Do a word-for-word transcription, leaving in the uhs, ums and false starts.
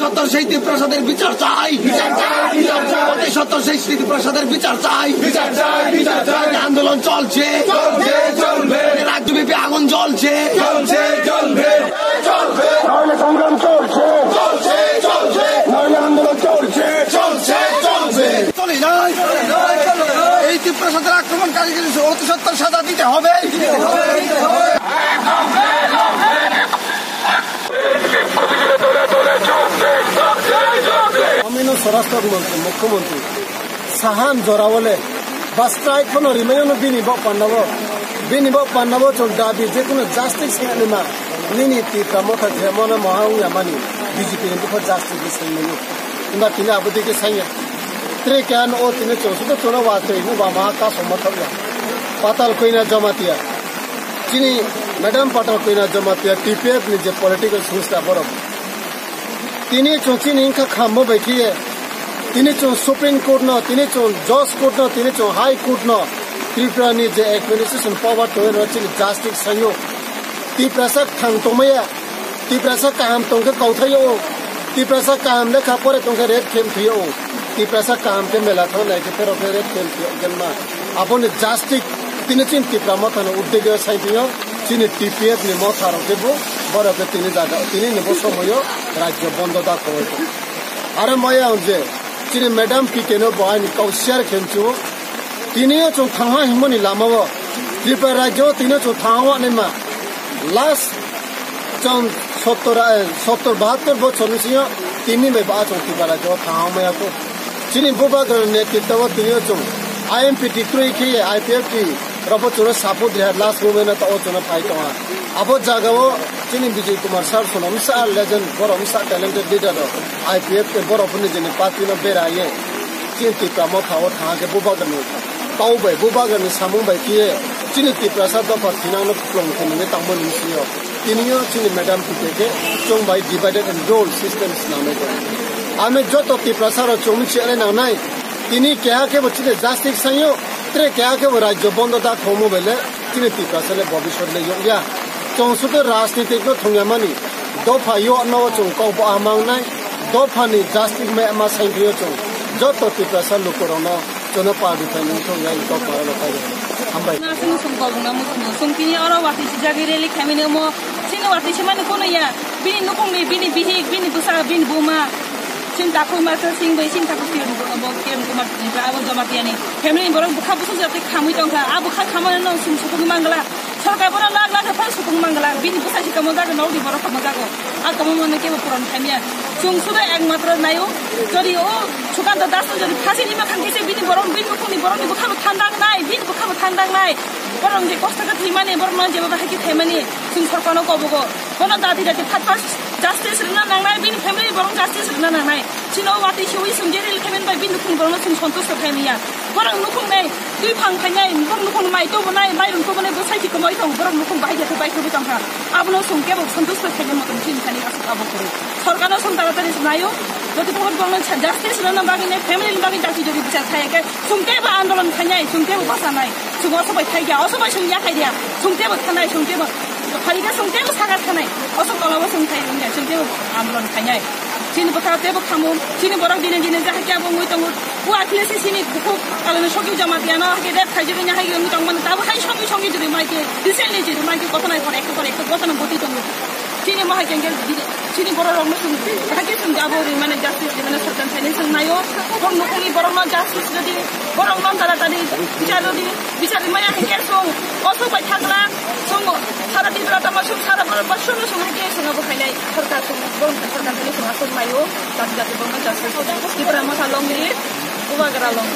সত্তর শহীদ তিপ্রাসাদের বিচার চাই, বিচার চাই, বিচার চাই। অতি সত্তর শহীদ তিপ্রাসাদের বিচার চাই, বিচার চাই, বিচার চাই। আন্দোলন চলছে, চলছে, চলবে। রাজ্যব্যাপী আগুন জ্বলছে, চলছে, চলবে, চলবে। তাহলে সংগ্রাম চলছে, চলছে, চলবে। তাহলে আন্দোলন চলছে, চলছে, চলবে। চলে যাই, চলে যাই, চলে যাই। এই তিপ্রাসাদের আক্রমণকারীকে অতি সত্বর সাজা দিতে হবে। Amino Swarashtra Montri, Mukhyamantri, sahan jorawole ba strike phano rimai ono bini bok pannabo, bini bok pannabo chwng dabi je kono justice hinwi ma nini Tipra Motha je mona moha wngya mani B J P ni bukha justice ni sengmani. Himba tini abo dike sanya. Tre kyan o tini chwng sudo chwngno watwi no ba ma kaso mothok ya. Patal Koina Jamatia. Chini Madam Patal Koina Jamatia T P F ni je political sungsta borok. Tini chwng chini wngkha khammo bai khiye. Tini chwng Supreme Court no, tini chwng Judge Court no, tini chwng High Court no. Tripura ni je administration power to no chini justice sayo. Tiprasa thang tongmaya. Tiprasa kaham tongkhe kauthai o. Tiprasa kaham lekha pore tongkhe red khemthi o. Tiprasa kaham khe mela thang nai khe terok khe red khemthi o genma. Aboni justice tini chini Tipra Motha no uddegyo sai tio. Chini T P F ni motha rok khe bo borok khe tini jaga tini ni bo somoyo rajyo bondo da khowai. Aro maya je chini Madam P K no bo ani kau share khenchu. Tini o chwng thangha himoni lama o. Tripura rajyo tini o chwng thangha wa naima. Last chwng sottor, eh, sottor bahattor bochor ni singo tini bai ba chwng Tripura rajyo thangha maya ko. Chini bubagra ni netritwa o tini o chwng I M P T kroi khe I P F T rok bo chwngno support rehar last moment o ta o chwngno phai tonga. Abo jaga o chini Vijay Kumar sir sono msa legend borok msa talented leader rok I P F T borok phunijeni party no bera ye. Chini Tipra Motha o thangkhe bubagrani kau bai, bubagrani samung bai khiye chini Tiprasa dopha thinangno kuplung khe nini tangmani bisingo. Tiniyo chini Madam P K khe chwng bai divided and rule system swnamwi tongo. Ami joto Tiprasa rok chwng michi nai nangnai. Tini keha khe bo chini justice sanyo, tre keha khe bo rajyo bondo da khomo bele. Chini Tiprasa le bobiswt le yokya. Chwng sudo rajnitik no thungya mani. Dopha yo no chwng kok bo amangnai. Dopha ni justice mai ama sai yo chwng. Joto Tiprasa lukurok no chwngno party thai nung thung ya kok ma no thai. Hambai. Na sung sung kok na musuno. Sung tini oro wati si jagi rally khamini mo. Sini wati si mani kono ya. Bini nukung ni, bini bihik, bini bwsa, bini buma. Sini takui ma sing bai sini takui sini bo kiri bo ma abo jama tiani. Family borok bukha busu jati khamui tongkha. Abo kha khamani no sung sung mangla. Sorkar bono lakh lakh phai supung mangala, bini bwsai si tamo jaga, nokni borok tamo jaga. A tamo mano kebo puron khaimya. Chwng sudo ekmatro nayo, jodi o Sukanta Das no jodi phasi nima khang kise bini borok, bini bukhukni borokni bwkhabo thandang nai, bini bwkhabo thandang nai. Borok je kosto khe thwimani, borok no jebo bahai khe thaimani, chwng sorkarno kobogo. Bono dati dati phat phat justice rwna nangnai, bini family borok justice rwna nangnai. Chini o watwi siwi chwng je ril khaimani bai bini bukhukni borokno chwng santusto khaimya. Borok nukhung nai, twi phang khainai, borok nukhung mai tubunai, mairung tubunai, bwsai si kwmai tong, borok nukhung bahai jatwi bai kwbwi tongkha. Abono chwng kebo santusto khainai motom chini thani aswk abo kwrwi. Sorkarno chwng taratari naio, jodi bohor borokno justice rwna bagwi nai, family ni bagwi dati jodi bichar khaiya khe, chwng kebo andolon khainai, chwng kebo bachanai, chwng oso bai thaiya, oso bai chwng yakhai dia, chwng kebo thanai, chwng kebo Phalikhe chwng teibo sakha thanai, oso tolabo chwng thai wngya, chwng teibo andolon khainai. Chini bwkha teibo khamu, chini borok dine dine jahai khe abo wngwi tongo. O Akhilesh chini bukhuk Kaloni Sokyo Jamatia no hai khe rep khaijagwi nahai wngwi tongmani, tabo hai songwi songwi jodi mai khe, recently jodi mai khe kothonai pore ekta pore ekta kothona boti tongo. Chini mohai khe chini borok rokno chwng hai khe chwng abo rimani justice rimani sorkar thaini chwng naio. Borok nukhungni borokno justice rwdi, borokno tara tari bichar rwdi. Bichar rimaya hinkhe chwng osok bai thangla, chwng sara Tripura tamo chwng sara Bharat borshono chwng hinkhe chwng abo khainai sorkar chwng borok sorkar chwng aswk maio, jati jati borokno justice Tripura motha long ni bubagra long.